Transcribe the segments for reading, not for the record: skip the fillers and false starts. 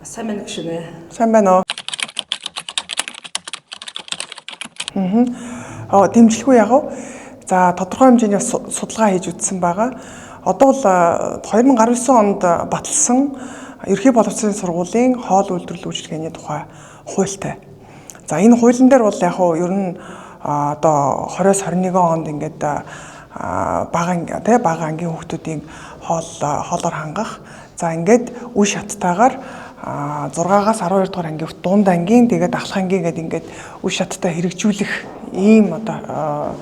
Сайн байна гүшинэ. Сайн байна уу? Аа. Дэмжлэхгүй яг уу. За, тодорхой хэмжээний судалгаа хийж үзсэн байгаа. Одоо бол 2019 онд баталсан Ерхий боловсролын сургуулийн хоол үйлдвэрлэл үйлчилгээний тухай хуультай. За, энэ хуулийн дээр бол яг уу ер нь одоо 20-с 21 онд ингээд бага тий бага ангийн хүүхдүүдийн хоол хоолоор хангах. За, ингээд үе шаттайгаар 6-аас 12 дугаар ангийн дунд ангийн, тэгээд ахлах ангийн гэдэг ингээд үе шаттай хэрэгжүүлэх ийм одоо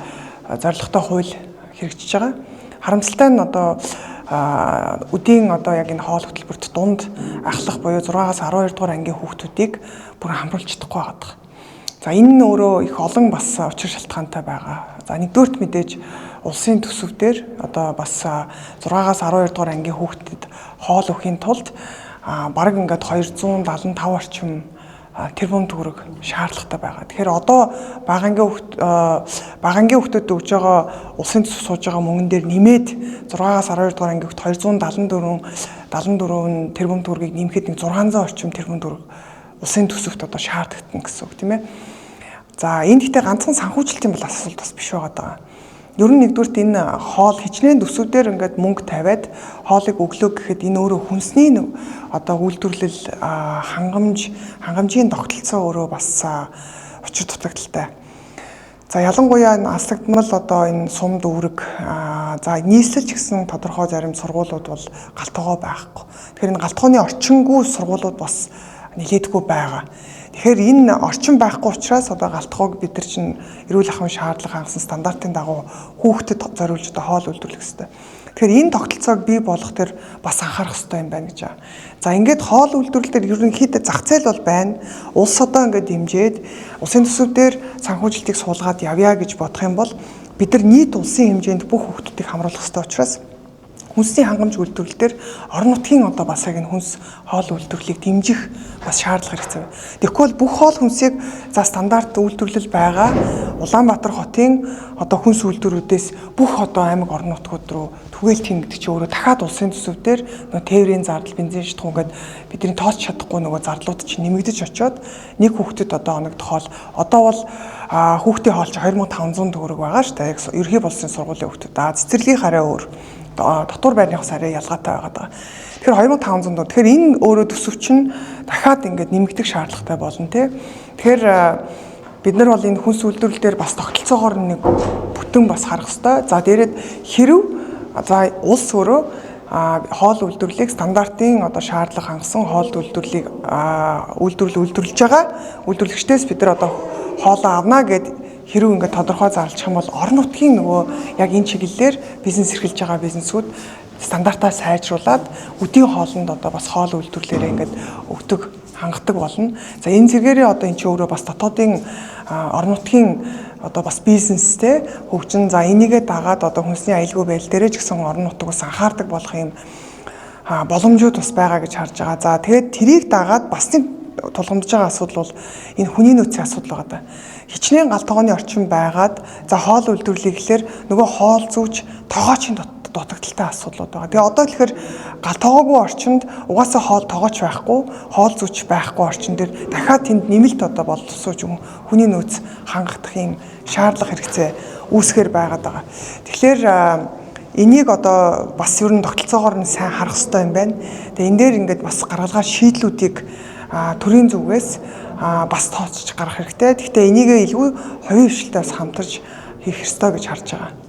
зорилготой хууль хэрэгжиж байгаа. Харамсалтай нь одоо үдийн одоо яг энэ хоол хөтөлбөрт дунд ахлах буюу 6-аас 12 дугаар ангийн хүүхдүүдийг бүр хамруулж чадахгүй байгаа. За, энэ нь өөрөө их олон бас учир шалтгаантай байгаа. За, нэгдүгээрт мэдээж улсын төсөв дээр одоо бас 6-аас 12 дугаар ангийн хүүхдэд хоол өгөхийн тулд бараг ингээд 275 орчим тэрбум төгрөг шаардлагатай байгаа. Тэгэхээр одоо бага ангийн хүүхдэд өгж байгаа улсын төсөв сууж байгаа мөнгөн дээр нэмээд 6-аас 12 дугаар ангийн хүүхд 274 74 тэрбум төгрөгийг нэмэхэд нэг 600 орчим тэрбум төгрөг улсын төсөвт одоо шаардлагатна гэсэн үг, тийм ээ. За, энэ гэхдээ ганцхан санхүүжилтийн бол асуулт бас биш байгаа даа. Ер нь нэгдүгüрт энэ хоол хичнээн төсөвдөр ингээд мөнгө тавиад хоолыг өглөө гэхэд энэ өөрөө хүнсний одоо үйлдвэрлэл хангамжийн тогтолцоо өөрөө бас учир дутагдaltaй. За, ялангуяа энэ алсагдмал одоо энэ сум дүүрэг, за нийслэл ч гэсэн тодорхой зарим сургуулиуд бол гал тогоо байхгүй. Тэгэхээр энэ гал тогооны орчингүй сургуулиуд бас нэлээдгүй байгаа. Тэгэхээр энэ орчин байхгүй учраас одоо гал тогоог бид нар чинь эрүүл ахуйн шаардлага хангасан стандартын дагуу хүүхдэд зориулж одоо хоол үйлдвэрлэх хэрэгтэй. Тэгэхээр энэ тогтолцоог бий болгох тэр бас анхаарах хэрэгтэй юм байна гэж. За, ингээд хоол үйлдвэрлэл дээр ерөнхийдөө зах зээл бол байна. Улс одоо ингээд дэмжиж улсын төсөв дээр санхүүжилтийг суулгаад явъя гэж бодох юм бол бид нар нийт улсын хэмжээнд бүх хүүхдүүдийг хамруулах хэрэгтэй учраас хүнсний хангамж үйлдвэрлэл дээр орон нутгийн одоо бас яг энэ хүнс хоол үйлдвэрлэлийг дэмжих бас шаардлага хэрэгцээ байна. Тэгэхгүй бол бүх хоол хүнсийг за стандарт үйлдвэрлэл байгаа Улаанбаатар хотын одоо хүнс үйлдвэрүүдээс бүх одоо аймаг орон нутгууд руу түгээлт хийн гэдэг чинь өөрөө дахиад улсын төсөв дээр нөгөө тээврийн зардал, бензин шатхуун гэдэг бидний тооцож чадахгүй нөгөө зардлууд чинь нэмэгдэж очиод нэг хүүхдэд одоо оногдох хоол одоо бол хүүхдийн хоол чинь 2500 төгрөг байгаа шүү дээ. Яг ерхий боловсролын сургуулийн хүүхдүүд. Аа, цэцэрлэгийн хараа өөр, дотуур байрныхаас арай ялгаатай байгаа даа. Тэгэхээр 2500 доо. Тэгэхээр энэ өөрөө төсөв чинь дахиад ингээд нэмэгдэх шаардлагатай болно тий. Тэгэхээр бид нар бол энэ хүнс үйлдвэрлэл дээр бас тогтолцоогоор нэг бүтэн бас харах хэрэгтэй. За, дээрэд хэрв за улс өөрөө хоол үйлдвэрлэлийг стандартын одоо шаардлага хангасан хоол үйлдвэрлэлийг үйлдвэрлэж байгаа үйлдвэрлэгчдээс бид нар одоо хоолоо авна гэд хэрв ингээд тодорхой зарлчих юм бол орон нутгийн нөгөө яг энэ чиглэлээр бизнес эрхэлж байгаа бизнесүүд стандартаа сайжруулад үдийн хоолнд одоо бас хоол үйлдвэрлэлээрээ ингээд өгдөг, хангадаг болно. За, энэ зэргээрээ одоо энэ чинь өөрөө бас дотоодын орон нутгийн одоо бас бизнестэй хөгжин, за энийгээ дагаад одоо хүнсний аюулгүй байдал дээрээ ч гэсэн орон нутаг бас анхаардаг болох юм боломжууд бас байгаа гэж харж байгаа. За, тэгээд тэрийг дагаад бас нэг тулгамдж байгаа асуудал бол энэ хүний нөөцийн асуудал байгаа даа. Хичнээн гал тогооны орчин байгаад за хоол үйлдвэрлэе гэхлээр нөгөө хоол зүүж тогоочийн дутагдaltaй асуудлууд байгаа. Тэгээ одоо тэгэхээр гал тогоогүй орчинд угаасаа хоол тогооч байхгүй, хоол зүүч байхгүй орчин дээр дахиад тэнд нэмэлт одоо боловсууч хүний нөөц хангах юм шаардлага хэрэгцээ үүсгэхээр байгаад байгаа. Тэгэхээр энийг одоо бас ер нь тогтолцоогоор нь сайн харах хэрэгтэй юм байна. Тэгээ энэ дээр ингээд бас гаргалгаа шийдлүүдийг төрийн зүгээс бас тооцож гаргах хэрэгтэй. Гэхдээ энийгээ илүү хувийн хвшилтэй бас хамтарч хийх ёстой гэж харж байгаа.